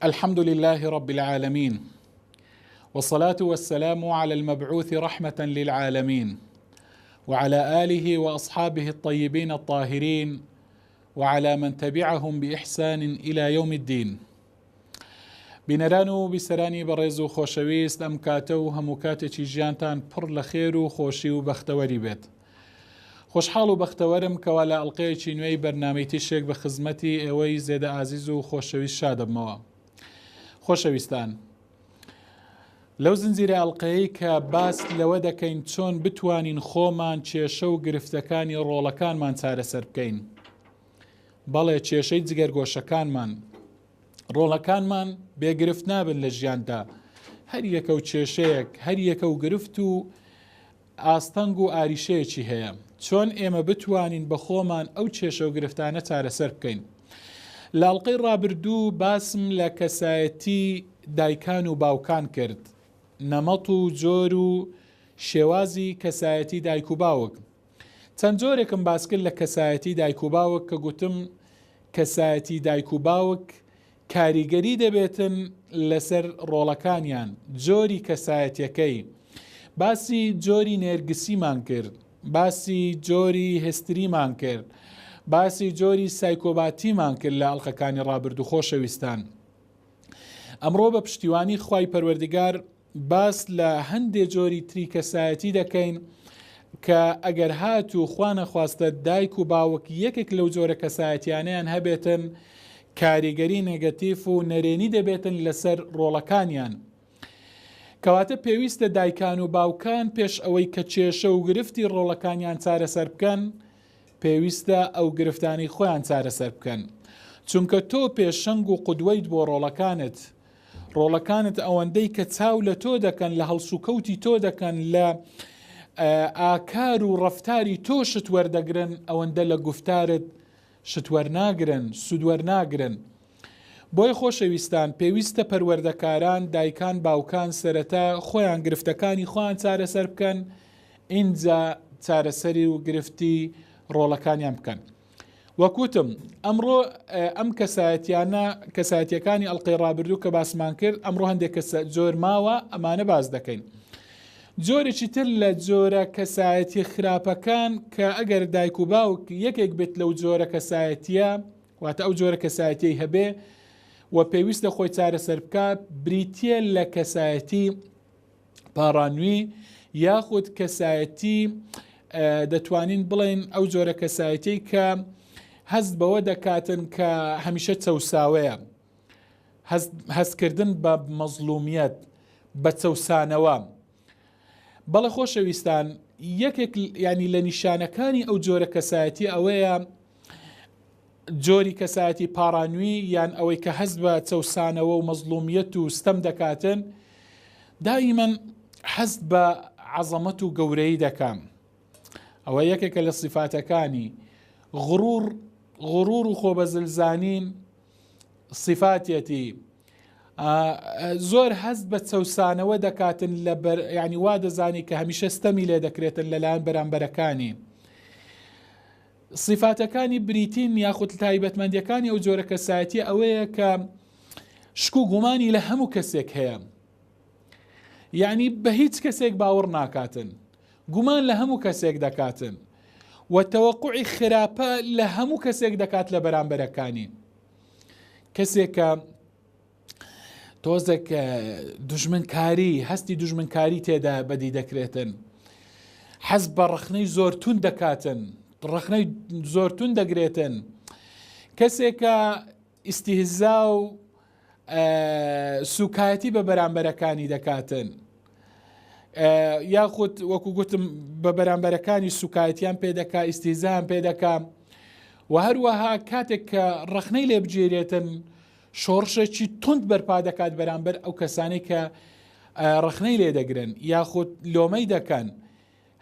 الحمد لله رب العالمين والصلاة والسلام على المبعوث رحمة للعالمين وعلى آله وأصحابه الطيبين الطاهرين وعلى من تبعهم بإحسان إلى يوم الدين. بینەران و بیسەرانی بەڕێز و خۆشەویست ئەم کاتە و هەموو کاتێکی ژیانتان پڕ لە خێر و خۆشی و بەختەوەری بێت. خۆشحاڵ و بەختەوەرم کەوا لە ئەڵقەیەکی نوێی بەرنامەی تیشک بە خزمەتی ئێوەی زێدە ئازیز و خۆشەویست شادەبمەوە. خۆشەویستان لەو زنجیرە ئەڵقەیەی کە باس لەوە دەکەین چۆن بتوانین خۆمان کێشە و گرفتەکانی ڕۆڵەکانمان چارەسەر بکەین. بەڵێ کێشەی جگەرگۆشەکانمان، ڕۆڵەکانمان بێ گرفت نابن لە ژیاندا، هەر یەکە و کێشەیەک، هەر یەکە و گرفت و ئاستەنگ و ئاریشەیەکی هەیە، چۆن ئێمە بتوانین بە خۆمان ئەو کێشە و گرفتانە چارەسەر بکەین؟ لە ئەڵقەی ڕابردوو باسم لە کەسایەتی دایکان و باوکان کرد، نەمەط و جۆر و شێوازی کەسایەتی دایک و باوک. چەند جۆرێکم باس کرد لە کەسایەتی دایک و باوک کە گوتم کەسایەتی دایک و باوک کاریگەری دەبێتن لەسەر ڕۆڵەکانیان، جۆری کەسایەتیەکەی. باسی جۆری نێرگسیمان کرد، باسی جۆری هستریمان کرد، باسی جۆری سایکۆباتیمان کرد لە ئەڵقەکانی ڕابردوو خۆشەویستان. ئەمڕۆ بە پشتیوانی خوای پەروەردگار باس لە هەندێ جۆری تری کەسایەتی دەکەین کە ئەگەر هاتوو خوا نەخواستە دایک و باوک یەکێک لەو جۆرە کەسایەتیانەیان هەبێتن کاریگەری نێگەتیف و نەرێنی دەبێتن لەسەر ڕۆڵەکانیان. کەواتە پێویستە دایکان و باوکان پێش ئەوەی کە کێشە و گرفتی ڕۆڵەکانیان چارەسەر بکەن پێویستە ئەو گرفتانەی خۆیان چارەسەر بکەن چونکە تۆ پێشەنگ و قودوەیت بۆ ڕۆڵەکانت ڕۆڵەکانت ئەوەندەی کە چاو لە تۆ دەکەن لە هەڵسوکەوتی تۆ دەکەن لە ئاکار و ڕەفتاری تۆ شت وەردەگرن ئەوەندە لە گوفتارت شت وەرناگرن سوود وەرناگرن بۆیە خۆشەویستان پێویستە پەروەردەکاران دایکان باوکان سەرەتا خۆیان گرفتەکانی خۆیان چارەسەر بکەن ئینجا چارەسەری و گرفتی ڕۆڵەکانیان بکەن. وەک وتم ئەمڕۆ ئەم کەسایەتیانە کەسایەتیەکانی ئەڵلقەی ڕابردوو کە باسمان کرد ئەمڕۆ هەندێک کەسە جۆر ماوە ئەمانە باس دەکەین. جۆرێکی تر لە جۆرە کەسایەتی خراپەکان کە ئەگەر دایک و باوک یەکێک بێت لەو جۆرە کەسایەتیە واتە ئەو جۆرە کەسایەتیەی هەبێ و پێویستە خۆی چارەسەر بکە بریتە لە کەسایەتی پاڕانوی یاخود کەسایەتی دەتوانین بڵێن ئەو جۆرە کەسایەتی کە هەست بەوە دەکاتن کە هەمیشە چەساوەیە هەستکردن بە مەزلومیەت بە چەسانەوە بەڵێ خۆشەویستان یەکێک ینی لە نیشانەکانی ئەو جۆرە کەسایەتی ئەوەیە جۆری کەسایەتی پاڕانوی یان ئەوەی کە هەست بە چەوسانەوە و مەزڵومیەت و ستەم دەکاتن دائیمەن هەست بە عەزەمەت و گەورەی دەکام ئەوە یەکێکە لە سیفاتەکانی غرور غرور و خۆبەزلزانین سیفاتەتی زۆر هەست بە چەوسانەوە دەکاتن لە بەر ینی وا دەزانی کە هەمیشە ستەمی لێ دەکرێتن لەلایەن بەرامبەرەکانی. سیفاتەکانی بریتین یاخود تایبەتمەندیەکانی ئەو جۆرە کەسایەتیە ئەوەیە کە شک و گومانی لە هەموو کەسێک هەیە یعنی بە هیچ کەسێک باوەڕ ناکاتن گومان لە هەموو کەسێک دەکاتن و تەوەقعی خراپە لە هەموو کەسێک دەکات لە بەرامبەرەکانی کەسێکە تۆزێک دوژمنکاری هەستی دوژمنکاری تێدا بەدی دەکرێتن حەز بە ڕەخنەی زۆر تون دەکاتن ڕەخنەی زۆر تون دەگرێتن کەسێکە ئیسیهزا و سوکایەتی بە بەرامبەرەکانی دەکاتن یاخود وەکو گوتم بە بەرامبەرەکانی سوکایەتیان پێ دەکا ئیسیزان پێ دەکا و هەروەها کاتێک کە ڕەخنەی لێ بگیرێتن شۆڕشێکی توند بەرپا دەکات بەرامبەر ئەو کەسانەی کە ڕەخنەی لێ دەگرن یاخود لۆمەی دەکەن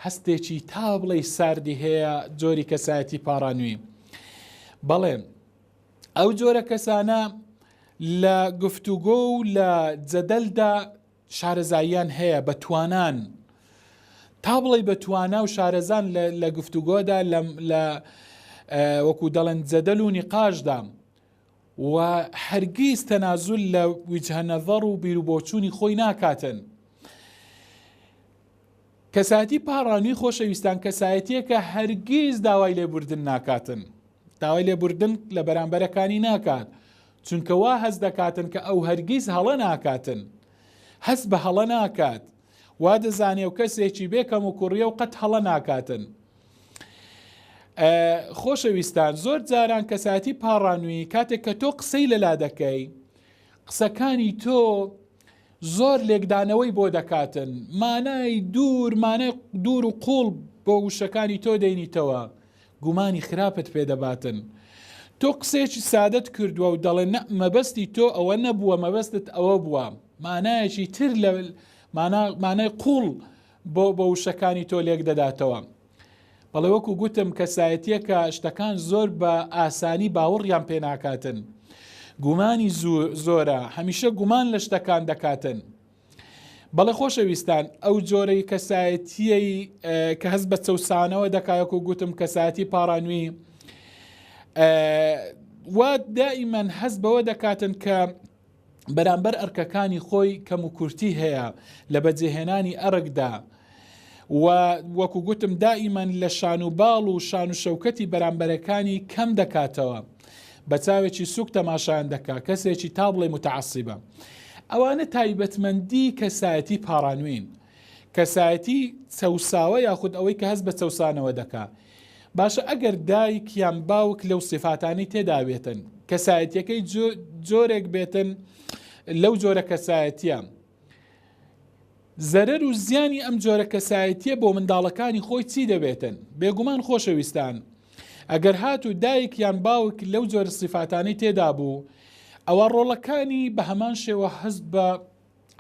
هەستێکی تا بڵێ ساردی هەیە جۆری کەسایەتی پاڕانوی بەڵێ ئەو جۆرە کەسانە لە گفتوگۆ و لە جەدەلدا شارەزاییان هەیە بە توانان تا بڵێ بە توانا و شارەزان لە گفتوگۆدا لە وەکو دەڵێن جەدەل و نیقاشدا. و هەرگیز تەنازول لە ویجهە نەزەڕ و بیروبۆچوونی خۆی ناکاتن. کەسایەتی پاڕانوی خۆشەویستان کەسایەتیەکە هەرگیز داوای لێبوردن ناکاتن. داوای لێبوردن لە بەرامبەرەکانی ناکات چونکە وا هەست دەکاتن کە ئەو هەرگیز هەڵە ناکاتن. هەست بە هەڵە ناکات. وا دەزانێ و کەسێکی بێ کەم و کوڕیە و قەت هەڵە ناکاتن. خۆشەویستان زۆر جاران کەسایەتی پاڕانوی کاتێک کە تۆ قسەی لەلا دەکەی قسەکانی تۆ زۆر لێکدانەوەی بۆ دەکاتن مانای دوور مانای دوور و قوڵ بۆ وشەکانی تۆ دەینیتەوە گومانی خراپت پێدەباتن تۆ قسەیەکی سادەت کردووە و دەڵێ نە مەبەستی تۆ ئەوە نەبووە مەبەستت ئەوە بووە مانایەکی تر لە مانای قوڵ بۆ بە وشەکانی تۆ لێک دەداتەوە. بەڵێ وەکو گوتم کەسایەتیەکە شتەکان زۆر بە ئاسانی باوەڕیان پێ ناکاتن. گومانی زۆرە، هەمیشە گومان لە شتەکان دەکاتن. بەڵێ خۆشەویستان ئەو جۆرەی کەسایەتیەی کە هەست بە چەوسانەوە دەکایەک و گوتم کەسایەتی پاڕانوی وا دائیمەن هەست بەوە دەکاتن کە بەرامبەر ئەرکەکانی خۆی کەموکورتی هەیە لە بەجێهێنانی ئەرکدا و وەکو گوتم دائیمەن لە شان و باڵ و شان و شەوکەتی بەرامبەرەکانی کەم دەکاتەوە بە چاوێکی سوک تەماشایان دەکا کەسێکی تا بڵێ متعصیبە ئەوانە تایبەتمەندی کەسایەتی پاڕانوین کەسایەتی چەوساوە یاخود ئەوەی کە هەست بە چەوسانەوە دەکا باشە ئەگەر دایک یان باوک لەو سیفاتانەی تێدا بێتن کەسایەتیەکەی جۆرێک بێتن لەو جۆرە کەسایەتیە زەرەر و زیانی ئەم جۆرە کەسایەتیە بۆ منداڵەکانی خۆی چی دەبێتن بێگومان خۆشەویستان ئەگەر هات و دایک یان باوک لەو جۆرە سیفاتانەی تێدا بوو ئەوە ڕۆڵەکانی بە هەمان شێوە هەست بە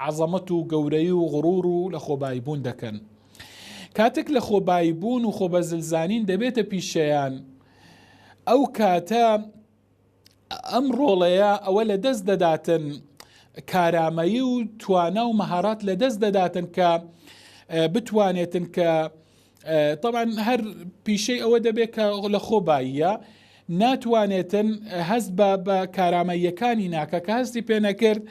عەزەمەت و گەورەیی و غڕور و لەخۆباییبوون دەکەن. کاتێک لەخۆباییبوون و خۆبەزلزانین دەبێتە پیشەیان، ئەو کاتە ئەم ڕۆڵەیە ئەوە لە دەست دەداتن کارامەیی و توانا و مەهارات لە دەست دەداتن کە بتوانێتن کە تەبعەن هەر پیشەی ئەوە دەبێت کە لە خۆ باییە ناتوانێتن هەست بە بە کارامەییەکانی ناکە کە هەستی پێ نەکرد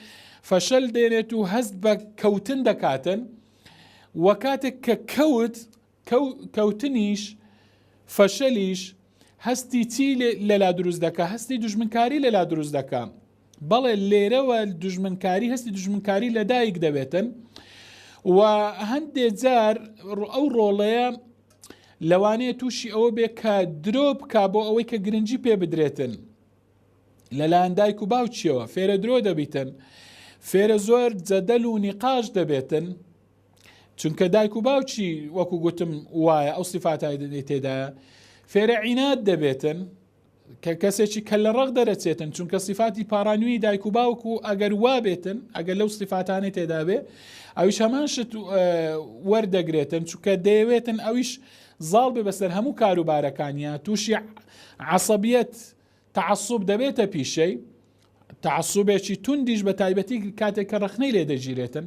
فەشەل دێنێت و هەست بە کەوتن دەکاتن و کاتێک کە کەوت کەوتنیش فەشەلیش هەستی چی لەلا دروست دەکا هەستی دوژمنکاری لەلا دروست دەکا بەڵێ لێرەوە دوژمنکاری هەستی دوژمنکاری لەدایک دەبێتن و هەندێ جار ئەو ڕۆڵەیە لەوانەیە تووشی ئەوە بێ کە درۆ بک بۆ ئەوەی کە گرنگی پێ بدرێتن لەلایەن دایک و باوکیەوە فێرە درۆ دەبیتن فێرە زۆر جەدەل و نیقاش دەبێتن چونکە دایک و باوکی وەکو گوتم وایە ئەو سیفاتای تێدایە فێرە عینات دەبێتن کە کەسێکی کەللە ڕەق دەرەچێتن چونکە سیفاتی پاڕانوی دایک و باوک و ئەگەر وابێتن ئەگەر لەو سیفاتانەی تێدابێ ئەویش هەمان شت وەردەگرێتن چونکە دەیەوێتن ئەویش زاڵ بێ بەسەر هەموو کاروبارەکانیان تووشی عسەبیەت تعصب دەبێتە پیشەی تەعەسوبێکی توندیش بە تایبەتی کاتێک کە ڕەخنەی لێ دەگیرێتن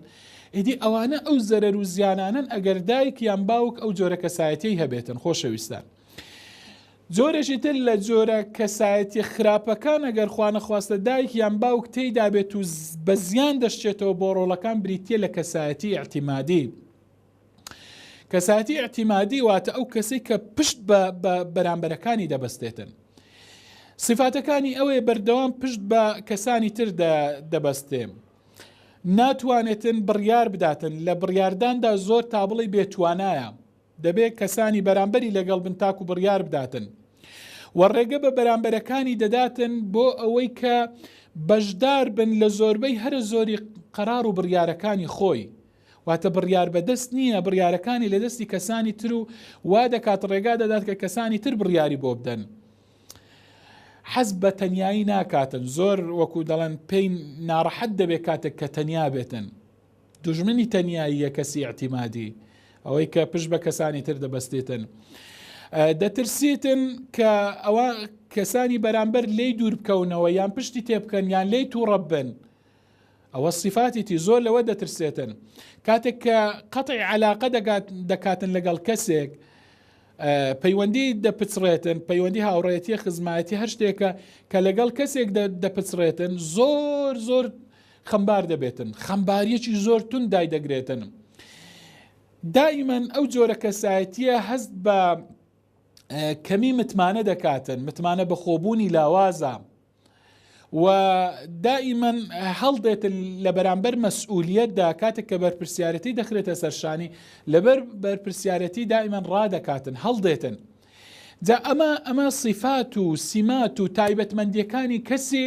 ئیدی ئەوانە ئەو زەرەر و زیانانەن ئەگەر دایک یان باوک ئەو جۆرە کەسایەتیەی هەبێتن خۆشەویستان جۆرێکی تر لە جۆرە کەسایەتی خراپەکان ئەگەر خوانەخواستە دایک یان باوک تێیدا بێت و بە زیان دەشچێتەوە بۆ ڕۆڵەکان بریتە لە کەسایەتی ئیعتیمادی کەسایەتی ئیعتیمادی واتە ئەو کەسەی کە پشت بە بەرامبەرەکانی دەبەستێتن سیفاتەکانی ئەوەیە بەردەوام پشت بە کەسانی تر دەبەستێ ناتوانێتن بڕیار بداتن لە بڕیارداندا زۆر تا بڵێ بێتوانایە دەبێت کەسانی بەرامبەری لەگەڵ بن تاکو بڕیار بداتن و ڕێگە بە بەرامبەرەکانی دەداتن بۆ ئەوەی کە بەشدار بن لە زۆربەی هەرە زۆری قەرار و بڕیارەکانی خۆی واتە بڕیار بەدەست نییە، بڕیارەکانی لە دەستی کەسانی تر و وا دەکات ڕێگا دەدات کە کەسانی تر بڕیاری بۆ بدەن. حەز بە تەنیایی ناکاتن، زۆر وەکو دەڵێن پێی ناڕەحەت دەبێت کاتێک کە تەنیا بێتن. دوژمنی تەنیاییە کەسی ئیعتیمادی، ئەوەی کە پشت بە کەسانی تر دەبەستێتن. دەترسیتن کە ئەوە کەسانی بەرامبەر لێی دوور بکەونەوە یان پشتی تێبکەن یان لێی تووڕە بن. ئەوە سیفاتیتی زۆر لەوە دەترسێتن کاتێک کە قەتعی عەلاقە دەکاتن لەگەڵ کەسێک. پەیوەندی دەپچڕێتن، پەیوەندی هاوڕێیەتی، خزمایەتی هەر شتێکە کە لەگەڵ کەسێک دەپچڕێتن زۆر زۆر خەمبار دەبێتن، خەمباریەکی زۆر توند دایدەگرێتن. دائیمەن ئەو جۆرە کەسایەتیە هەست بە کەمی متمانە دەکاتن، متمانە بەخۆبوونی لاوازە. و دائیمەن هەڵدێتن لە بەرامبەر مەسئولیەتدا کاتێک کە بەرپرسیارەتی دەخرێتە سەرشانی لەبەر بەرپرسیارەتی دائیمەن ڕادەکاتن هەڵدێتن جا ئەمە ئەمە صفات و سیمات و تایبەتمەندیەکانی کەسی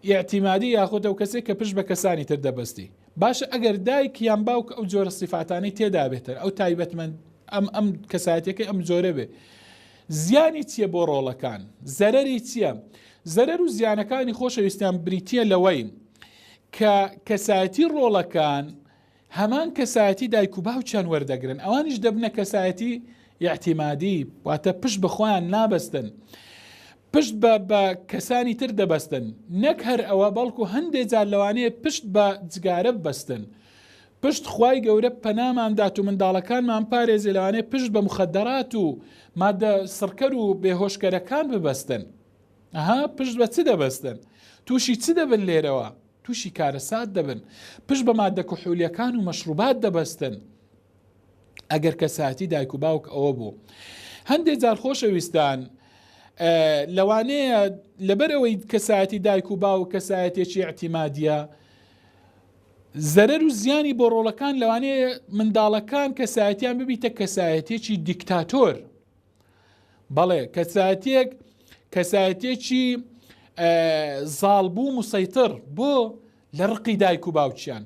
ئیعتیمادی یاخود ئەو کەسێک کە پشت بە کەسانی تر دەبەستی باشە ئەگەر دایک یان باوک ئەو جۆرە سیفاتانەی تێدا بێتن ئەو تایبەتمەند ئەم ئەم کەسایەتەکەی ئەم جۆرە بێ زیانی چییە بۆ ڕۆڵەکان؟ زەرەری چییە؟ زەرەر و زیانەکانی خۆشەویستان بریتییە لەوەی کە کەسایەتی ڕۆڵەکان هەمان کەسایەتی دایک و باوکیان وەردەگرن ئەوانیش دەبنە کەسایەتی ئیعتیمادی واتە پشت بە خۆیان نابەستن پشت بە بە کەسانی تر دەبەستن نەک هەر ئەوە بەڵکو هەندێک جار لەوانەیە پشت بە جگارە ببەستن پشت خوای گەورە پەنامان دات و منداڵەکانمان پارێزێ لەوانەیە پشت بە مخدرات و مادە سڕکەر و بێهۆشکەرەکان ببەستن ئەها پشت بە چ دەبەستن تووشی چ دەبن لێرەوە تووشی کارەسات دەبن پشت بە مادە کحولیەکان و مەشروبات دەبەستن ئەگەر کەساتی دایک و باوک ئەوە بوو هەندێک جار خۆشەویستان لەوانەیە لەبەر ئەوەی کەسایەتی دایک و باوک کەسایەتێکی اعتیمادیە زەرەر و زیانی بۆ ڕۆڵەکان لەوانەیە منداڵەکان کەسایەتیان ببیتە کەسایەتێکی دیکتاتۆر بەڵێ کەسایەتێک کەسایەتێکی زاڵبوو مسەیتر بۆ لە ڕقی دایک و باوکیان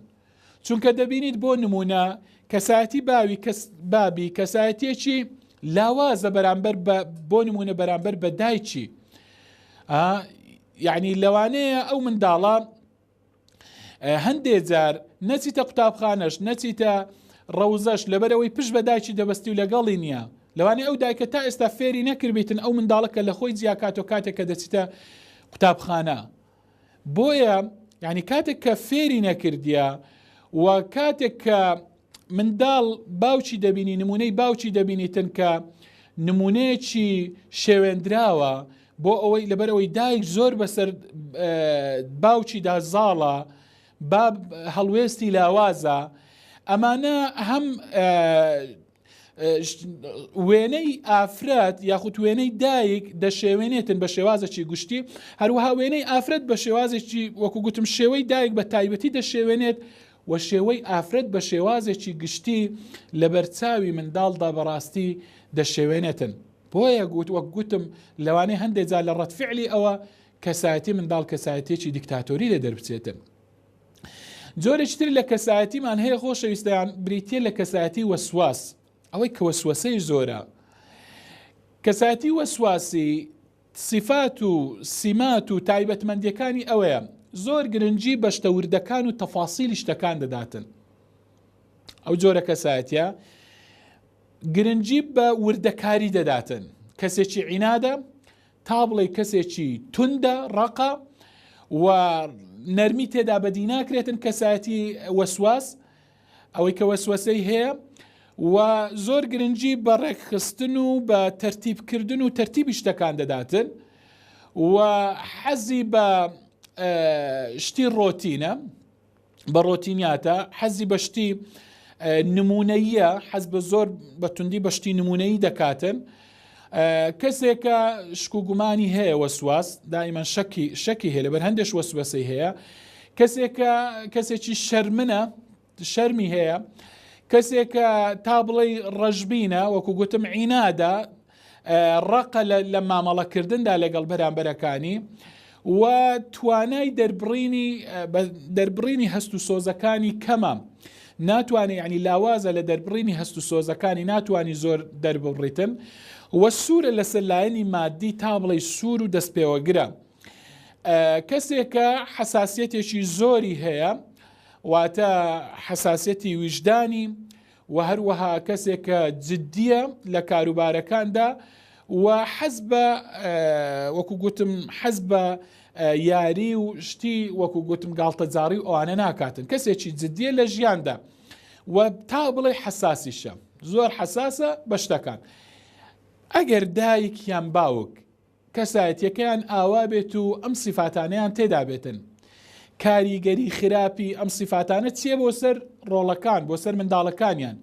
چونکە دەبینیت بۆ نمونە کەسایەتی باوی کەس بابی کەسایەتێکی لاوازە بەرامبەر بە بۆ نمونە بەرامبەر بە دایکی یعنی لەوانەیە ئەو منداڵە هەندێ جار نەچیتە قوتابخانەش نەچیتە ڕەوزەش لەبەرەوەی پشت بە دایکی دەبەستی و لەگەڵی نییە لەوانەیە ئەو دایکە تا ئێستا فێری نەکردبیتن ئەو منداڵە کە لە خۆی جیاکاتەوە کاتێک کە دەچیتە قوتابخانە بۆیە یعنی کاتێک کە فێری نەکردیە و کاتێک کە منداڵ باوکی دەبینی نمونەی باوکی دەبینیتن کە نمونەیەکی شێوێندراوە بۆ ئەوەی لەبەر ئەوەی دایک زۆر بەسەر باوکیدا زاڵە باب هەڵوێستی لاوازە ئەمانە هەم وێنەی ئافرەت یاخود وێنەی دایک دەشێوێنێتن بە شێوازێکی گشتی هەروەها وێنەی ئافرەت بە شێوازێکی وەکو گوتم شێوەی دایک بە تایبەتی دەشێوێنێت و شێوەی ئافرەت بە شێوازێکی گشتی لەبەرچاوی منداڵدا بەڕاستی دەشێوێنێتن بۆیە گوت وەک گوتم لەوانەیە هەندێک جار لە ڕەد فعلی ئەوە کەسایەتی منداڵ کەسایەتیەکی دیکتاتۆری لێ دەربچێتن. جۆرێکی تر لە کەسایەتیمان هەیە خۆشەویستیان بریتە لە کەسایەتی وەسواس ئەوەی کە وەسوەسەی زۆرە کەسایەتی وەسواسی سیفات و سیمات و تایبەتمەندیەکانی ئەوەیە زۆر گرنگی بە شتە وردەکان و تەفاسیلی شتەکان دەداتن ئەو جۆرە کەسایەتە گرنگی بە وردەکاری دەداتن کەسێکی عینادە تا بڵێ کەسێکی توندە ڕقە و نەرمی تێدا بەدی ناکرێتن کەسایەتی وەسواس ئەوەی کە وەسوەسەی هەیە و زۆر گرنگی بە ڕێکخستن و بە تەرتیبکردن و تەرتیبی شتەکان دەداتن و حەزی بە شتی ڕۆتینە بە ڕۆتینیاتە حەزی بە شتی نمونەیە حەز بە زۆر بە توندی بە شتی نمونەیی دەکاتن کەسێکە شک و گومانی هەیە وەسواس دائیمەن شەکی شەکی هەیە لەبەر هەندێش وەسوەسەی هەیە کەسێکە کەسێکی شەرمنە شەرمی هەیە کەسێکە تا بڵێ ڕەشبینە وەکو گوتم عینادە ڕقە لە مامەڵەکردندا لەگەڵ بەرامبەرەکانی و توانای دەربڕینی دەربڕینی هەست و سۆزەکانی کەمە ناتوانێت ینی لاوازە لە دەربڕینی هەست و سۆزەکانی ناتوانانی زۆر دەرببڕیتن و سوورە لەسەر لایەنی مادی تا بڵێ سوور و دەست پێوەگرە کەسێکە حەساسیەتێکی زۆری هەیە واتە حەساسیەتی ویژدانی و هەروەها کەسێکە جددیە لە کاروبارەکاندا و حەز بە وەکو گوتم حەز بە یاری و شتی وەکو گوتم گاڵتەجاڕی و ئەوانە ناکاتن کەسێکی جددیە لە ژیاندا و تا بڵێ حەساسیشە زۆر حەساسە بە شتەکان. ئەگەر دایک یان باوک کەسایەتیەکەیان ئاوا بێت و ئەم سیفاتانەیان تێدا بێتن کاریگەری خراپی ئەم سیفاتانە چییە بۆ سەر ڕۆڵەکان بۆ سەر منداڵەکانیان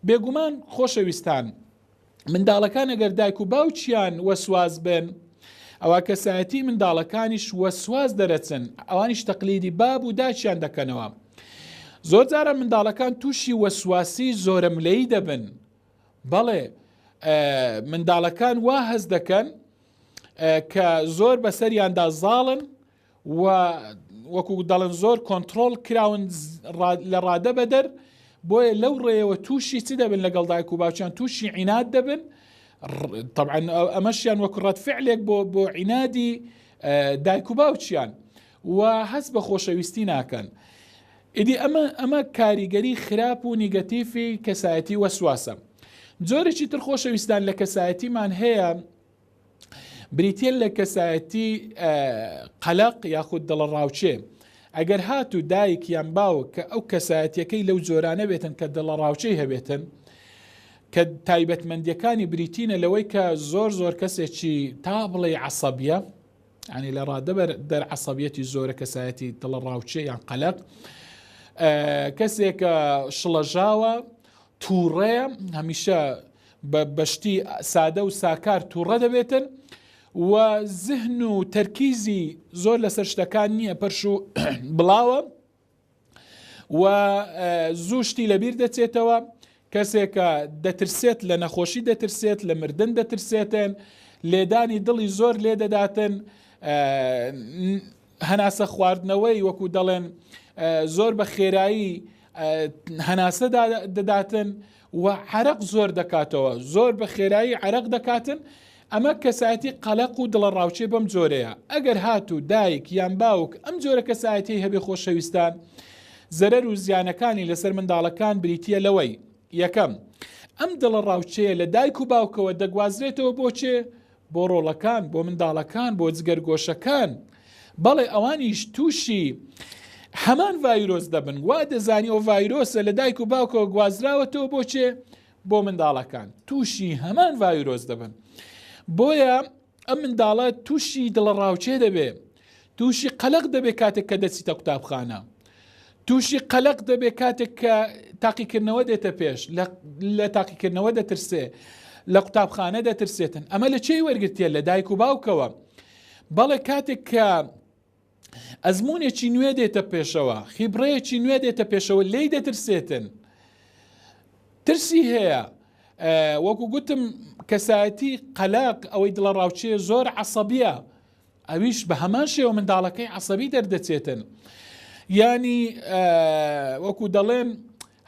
بێگومان خۆشەویستان منداڵەکان ئەگەر دایک و باوکیان وەسواس بن ئەوە کەسایەتی منداڵەکانیش وەسواس دەرەچن ئەوانیش تەقلیدی باب و داچیان دەکەنەوە زۆر جارە منداڵەکان تووشی وەسواسی زۆرەملەی دەبن بەڵێ منداڵەکان وا هەست دەکەن کە زۆر بەسەریاندا زاڵن و وەکو دەڵێن زۆر کۆنتترۆل کراون لە ڕادە بەدەر بۆیە لەو ڕێیەوە تووشی چ دەبن لەگەڵ دایک و باوکیان تووشی عیناد دەبن طبعا ئەمەشیان وەکو ڕەت فعلێک بۆ بۆ عینادی دایک و باوکیان و هەست بە خۆشەویستی ناکەن ئیدی ئەمە ئەمە کاریگەری خراپ و نیگەتیفی کەسایەتی وەسواسە جۆرێکی تر خۆشەویستان لە کەسایەتیمان هەیە بریتە لە کەسایەتی قەلق یاخود دڵەڕاوچێ ئەگەر هات و دایک یان باوک کە ئەو کەسایەتیەکەی لەو جۆرانە بێتن کە دڵەڕاوچەی هەبێتن کە تایبەتمەندیەکانی بریتینە لەوەی کە زۆر زۆر کەسێکی تا بڵێ عسەبیە ینی لە ڕادەبەر دەر عسەبیەتی زۆرە کەسایەتی دڵەڕاوچێ یان قەلق کەسێکە شڵەژاوە تووڕەیە هەمیشە بە بەشتی سادە و ساکار تووڕە دەبێتن و زهن و تەرکیزی زۆر لەسەر شتەکان نییە پەرش و بڵاوە و زوو شتی لەبیر دەچێتەوە کەسێکە دەترسێت لە نەخۆشی دەترسێت لە مردن دەترسێتن لێدانی دڵی زۆر لێ دەداتن هەناسە خواردنەوەی وەکو دەڵێن زۆر بە خێرایی هەناسە دەداتن و عەرەق زۆر دەکاتەوە زۆر بە خێرایی عەرەق دەکاتن ئەمە کەسایەتی قەلەق و دڵەڕاوکێ بەم جۆرەیە ئەگەر هاتوو دایک یان باوک ئەم جۆرە کەسایەتیەی هەبێ خۆشەویستان زەرەر و زیانەکانی لەسەر منداڵەکان بریتیە لەوەی یەکەم ئەم دڵەڕاوکێیە لە دایک و باوکەوە دەگوازرێتەوە بۆ کێ بۆ ڕۆڵەکان، بۆ منداڵەکان، بۆ جگەرگۆشەکان. بەڵێ ئەوانیش تووشی هەمان ڤایرۆس دەبن. وا دەزانی ئەو ڤایرۆسە لە دایک و باوکەوە گوازراوەتەوە بۆ چێ؟ بۆ منداڵەکان. تووشی هەمان ڤایرۆس دەبن. بۆیە ئەم منداڵە تووشی دڵەڕاوکێ دەبێ. تووشی قەلەق دەبێت کاتێک کە دەچیتە قوتابخانە تووشی قەلەق دەبێت کاتێک کە تاقیکردنەوە دێتە پێش لە تاقیکردنەوە دەترسێ لە قوتابخانە دەترسێتن ئەمە لە چێی وەرگتیە لە دایک و باوکەوە بەڵێ کاتێک کە ئەزمونێکی نوێ دێتە پێشەوە خیبڕەیەکی نوێ دێتە پێشەوە لی دەترسێتن ترسی هەیە وەکو گوتم کەسایەتی قەلاق ئەوەی دڵە ڕاوچێ زۆر عسەبیە ئەویش بە هەمان شێوە منداڵەکەی عەسەبی دەردەچێتن یانی وەکو دەڵێن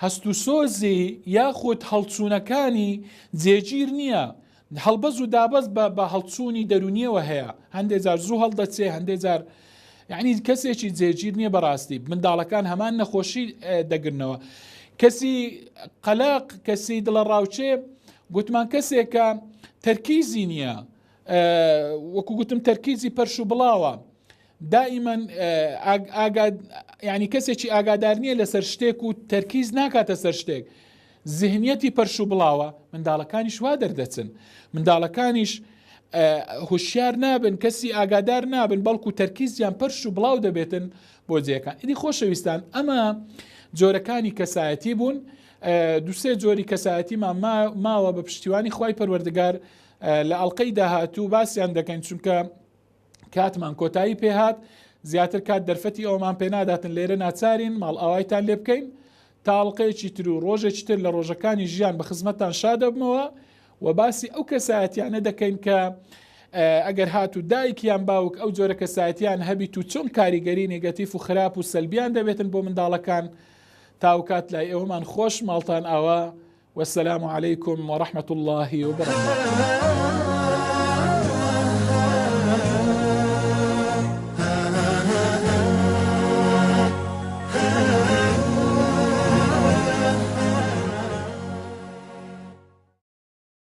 هەست و سۆزی یاخود هەڵچوونەکانی جێگیر نییە هەڵبەز و دابەز بە هەڵچوونی دەرونیەوە هەیە هەندێک جار زوو هەڵدەچێ هەندێک جار یعنی کەسێکی جێگیر نییە بەڕاستی منداڵەکان هەمان نەخۆشی دەگرنەوە کەسی قەلاق کەسی دڵە ڕاوچێ گوتمان کەسێکە تەرکیزی نییە وەکو گوتم تەرکیزی پەرش و بڵاوە دائیمەن ینی کەسێکی ئاگادار نییە لەسەر شتێک و تەرکیز ناکاتە سەر شتێک زهنیەتی پەرش و بڵاوە منداڵەکانیش وا دەردەچن منداڵەکانیش هوشیار نابن کەسی ئاگادار نابن بەڵکو تەرکیزیان پەرش و بڵاو دەبێتن بۆ جێەکان ئیدی خۆشەویستان ئەمە جۆرەکانی کەسایەتی بوون دوسێ جۆری کەسایەتیمان ماوە بە پشتیوانی خوای پەروەردگار لە ئەڵلقەی داهاتوو باسیان دەکەین چونکە کاتمان کۆتایی پێهات زیاتر کات دەرفەتی ئەومان پێناداتن لێرە ناچارین ماڵ ئاوایتان لێ بکەین تا ئەڵلقەیەکی تر و ڕۆژێکی تر لە ڕۆژەکانی ژیان بە خزمەتتان شادەبمەوە و باسی ئەو کەسایەتیانە دەکەین کە ئەگەر هات و دایک یان باوک ئەو جۆرە کەسایەتیان هەبیت و چۆن کاریگەری نێگەتیف و خراپ و سەلبیان دەبێتن بۆ منداڵەکان تاوکات لای ئێوەمان خۆش ماڵتان ئاوا والسلام علیکم ورحمة اللە وبرکاته.